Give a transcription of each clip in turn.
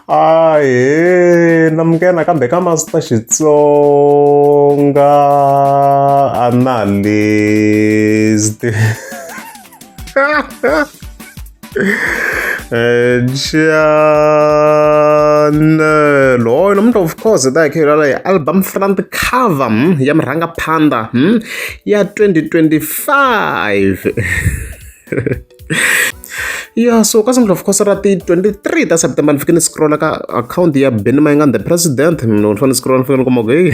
Ahee namukela nakambe ka Master Xitsonga Analyst channel hoyo namuntlha of course hi ta hi kha hi vulavula hi album front cover ya murhangaphandha ya 2025 Ya so ka of course ra ti 23 ta September ni fike ni scroll ka akhawunti ya Benny Mayengani the president loko ni fane ni scroll ni fike ni kuma ku heyi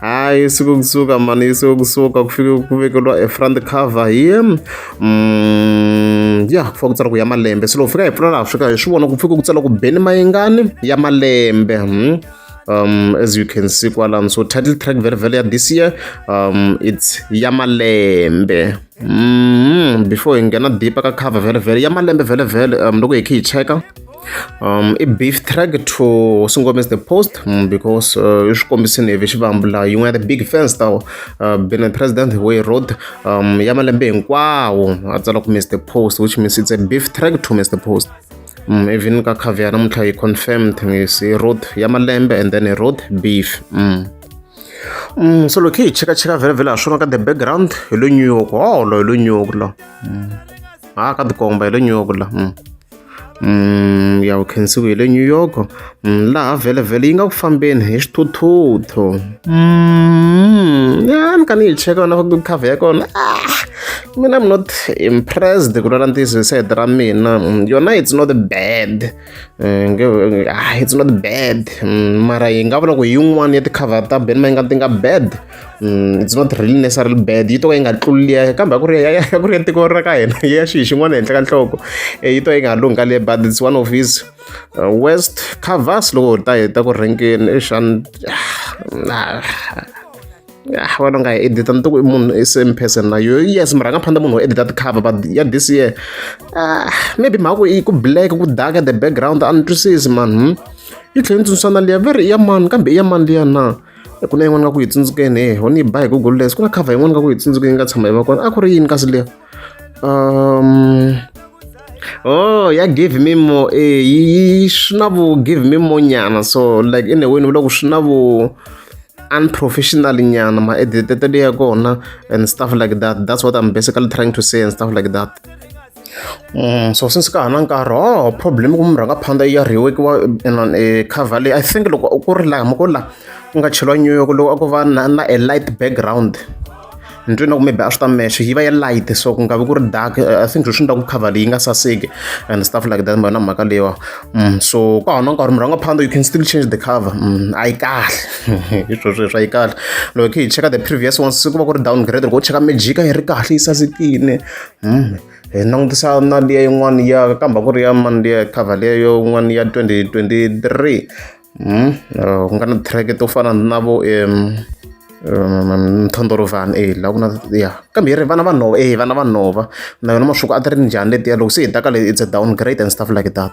hayi siku kusuka mani siku kusuka ku fike ku vekeriwa e front cover hi ya ku fika ku tsala ku ya malembe se loko fika hi pfula laha fika hi swi vona ku fike ku tsala ku Benny Mayengani ya malembe as you can see kwalano so title track vhele vhele ya this year it's ya malembe before hi nghena deep ka cover vhele vhele ya malembe vhele vhele loko hi kha hi cheka i beef track to Sungomez the post because i swi kombisini hi xivambu laha yin'wana ya the big fans ta been a president way road ya malembe hinkwawo a tsala ku Mr Post which means it's a beef track to Mr Post even ka cover ya namuntlha yi confirmed he wrote ya malembe and then he wrote beef so loko hi chekacheka vhele vhele ha swona ka the background hi le New York holo hi le New York la ha ka tikomba hi le New York la ya u khensiwe hi le New York laha vhele vhele yi nga ku fambeni hi xithuthuthu ya ni ka ni yi cheka na cover ya kona ah mina I'm not impressed ku lwela ntiyiso hi sayiti ra mina yona it's not bad ah, it's not bad mara hi nga vula ku hi yin'wana ya ti-cover ta Ben Mayengani ti nga bad it's not really necessarily bad yi to ka yi nga tluli liya kambe a ku ri a ku ri ya tiko ra ka hina ya xihi xin'wana henhla ka nhloko yi to yi nga lunghi ka liya but it's one of his worst covers loko hi ta hi ta ku rhengeni exi wena u nga yi edita ni ku i munhu i same person na yo yes murhangaphandle munhu wo edita ti-cover but ya this year maybe mhaka ku i ku black ku dark at the background a ni twisisi man yi tlhela yi tsundzuxa na liya ve ri i ya mani kambe i ya mani liya na ku na yin'wana nga ku yi tsundzukeni he ho ni yi ba hi Google lens ku na cover yin'wana nga ku yi tsundzuke yi nga tshama yi va kona a ku ri yini kasi liya oh ya give me more eh yi swi na vu give me more nyana so like in a way ni vula ku swi na vu unprofessional nyana maeditetelo ya kona and stuff like that that's what I'm basically trying to say and stuff like that so since ka ha na nkarhi oh problem ku murhangaphandha ya reworkiwa cover leyi I think loko ku ri laha mako la ku nga cheriwa New York loko a ku va na na a light background ni twe na ku maybe a swi ta mexe yi va ya light so ku nga vi ku ri dark I think swi endla ku cover leyi nga saseki and stuff like that ma mhaka leyiwa so ka ha na nkarhi murhangaphandha you can still change the cover a yi kahle hi swo sweswo a yi kahle loko hi cheka the previous ones ku va ku ri downgrade loko u cheka Magica yi ri kahle yi sasekile hi langutisa na liya yin'wana ya kambe ku ri ya mani liya cover liya yin'wana ya 2023 ku nga na track to fana na vo Mthondorovhani e laha ku na ya kambe yi ri vana va nhova e vana va nhova na yona mashuku a ti ri njhani letiya loko se hi ta ka leyi it's a downgrade and stuff like that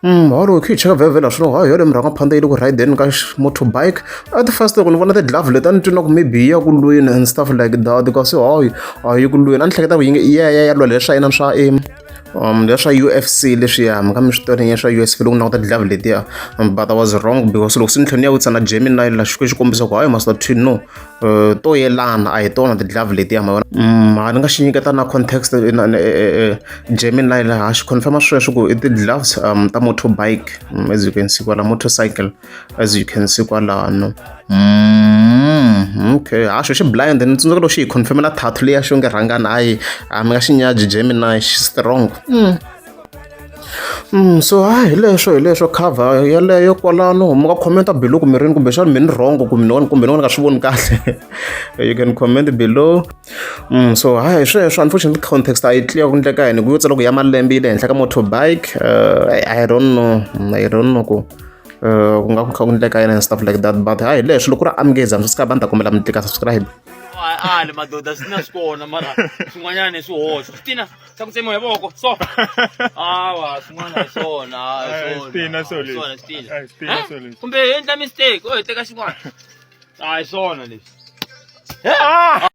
holo hi cheka vhele vhele swilo hayi yole murhangaphandha yi le ku rhayideni ka motorbike at first loko ni vona ti-glove leti a ni twi na ku maybe yi ya ku lweni and stuff like that kasi hayi a yi ku lweni a ni hleketa ku yi ya ya ya lwa leswa yena swa leswa U_F_C leswiya mi kha mi swi tiva swa U_F_C loko ni languta ti-glove letiya but I was wrong because loko se ni tlhela ni ya vutisa na Gemini la xi xi kombisa ku hayi Master T no to yelana a hi tona ti-glove letiya ma vona ni nga xi nyiketa na context Gemini laha xi confirm sweswo ku i ti-gloves ta motorbike as you can see kwala motorcycle as you can see kwalano okay ha xo xi blind ni tsundzuka loko xi hi confirmela tattoo leya xo nge rhangani hayi a mi nga xi nyaji Gemini xi strong so ha hi leswo hi leswo cover yeleyo kwalano mi nga commenta below kumbe rini kumbexana mi ni wrong kumbe ni kumbe ni nga swi voni kahle you can comment below so hayi sweswo unfortunately context a yi clear ku ndleka yini ku yo tsala ku ya malembe yi le henhla ka motorbike I don't know I don't know ku ku nga ku kha ku ndleka yini and stuff like that but hayi leswi loko ku ri amukeza mi swi ni ta kombela mi tlika subscribe ali madoda swi na swi kona mara swin'wanyana i swihoxo swi tina swa ku tsemiwa hi voko so awa swin'wana hi swona Swi tina swo leswi. swona swi tina Ai, swi tina swo leswi. Kumbe hi endla mistake o hi teka xin'wana a hi swona leswi. Ah!